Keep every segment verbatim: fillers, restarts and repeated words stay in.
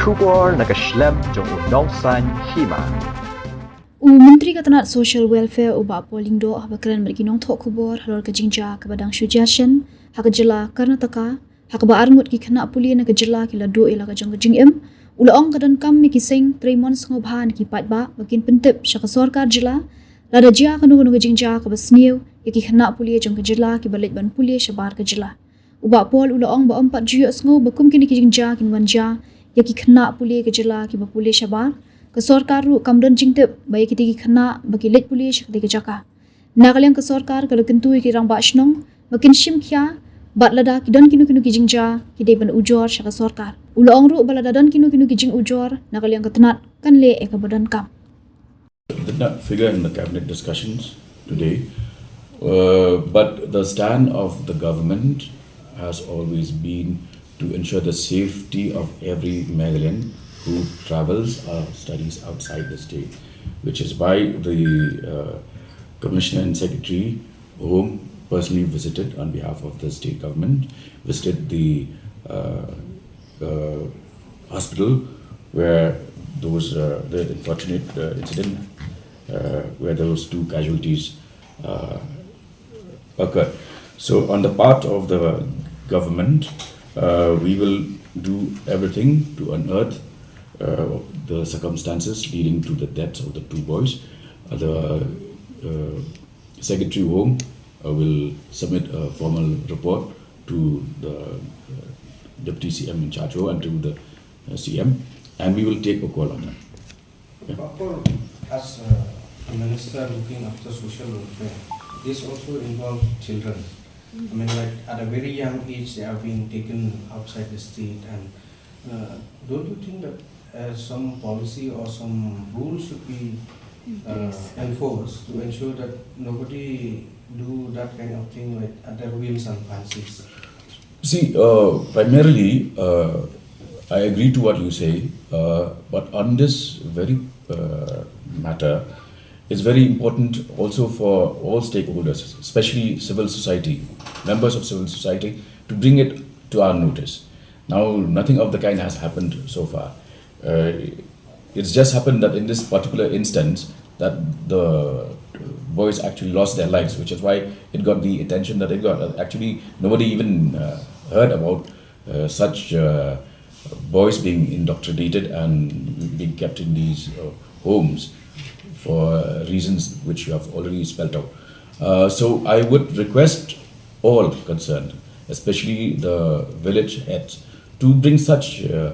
Khubor na ka shlem jong u nongsan hima. U Myntri ka tnat Social Welfare u Bah Paul Lyngdoh haba kren bad ki nongthoh khubor halor ka jingjia kaba dang shu jia shen ha ka jylla Karnataka, ha kaba arngut ki khynnah pule na ka jylla ki la duh ïa la ka jong ka jingim, u la ong ka donkam ïa ki seng trei mon sngewbha na ki paidbah ba kin pyntip sha ka sorkar jylla lada jia kano kano ka jingjia kaba sniew ïa ki khynnah pule jong ka jylla kiba leit ban pule shabar ka jylla. U Bah Paul u la ong ba ym pat ju ïohsngew ba kum kine ki jingjia kin wan jia ïa ki khynnah pule ka jylla kiba pule shabar. Ka sorkar ruh kam don jingtip ba ïa kitei ki khynnah ba ki leit pule sha katei ka jaka. Na ka liang ka sorkar ka la kyntu ïa ki rangbah shnong ba kin shim khia bad lada ki don kino kino ki jingjia ki dei ban ujor sha ka sorkar. U la ong ruh ba lada don kino kino ki jingujor na ka liang ka tnat kan leh ïa kaba donkam. Did not figure in the cabinet discussions today, uh, but the stand of the government has always been to ensure the safety of every Meghalayan who travels or studies outside the state, which is why the uh, Commissioner and Secretary Home personally visited on behalf of the state government, visited the uh, uh, hospital where those uh, the unfortunate uh, incident uh, where those two casualties uh, occurred. So on the part of the government, uh, we will do everything to unearth uh, the circumstances leading to the deaths of the two boys. Uh, the uh, Secretary Home uh, will submit a formal report to the uh, Deputy C M in charge and to the uh, C M, and we will take a call on that. But Paul, as a minister looking after social welfare, this also involves children. I mean, like at a very young age, they are being taken outside the state, and uh, don't you think that uh, some policy or some rules should be uh, enforced to ensure that nobody do that kind of thing, like at their whims and fancies? See, uh, primarily, uh, I agree to what you say, uh, but on this very uh, matter, it's very important also for all stakeholders, especially civil society, members of civil society, to bring it to our notice. Now, nothing of the kind has happened so far. Uh, it's just happened that in this particular instance, that the boys actually lost their lives, which is why it got the attention that it got. Actually, nobody even uh, heard about uh, such uh, boys being indoctrinated and being kept in these uh, homes for reasons which you have already spelled out. Uh, so I would request all concerned, especially the village heads, to bring such uh,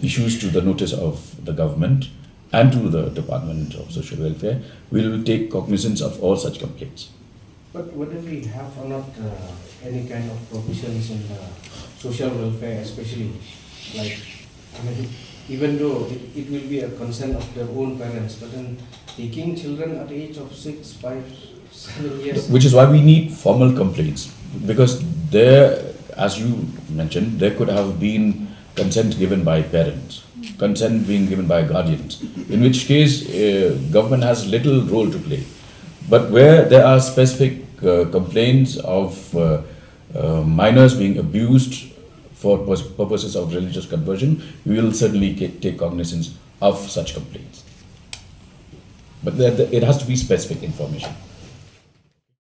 issues to the notice of the government and to the Department of Social Welfare. We will take cognizance of all such complaints. But whether we have or not uh, any kind of provisions in the social welfare, especially, like, I mean, even though it, it will be a concern of their own parents, but then taking children at the age of six, five, seven years. Which is why we need formal complaints, because there, as you mentioned, there could have been consent given by parents, consent being given by guardians, in which case uh, government has little role to play. But where there are specific uh, complaints of uh, uh, minors being abused for purposes of religious conversion, we will certainly take cognizance of such complaints. But it has to be specific information.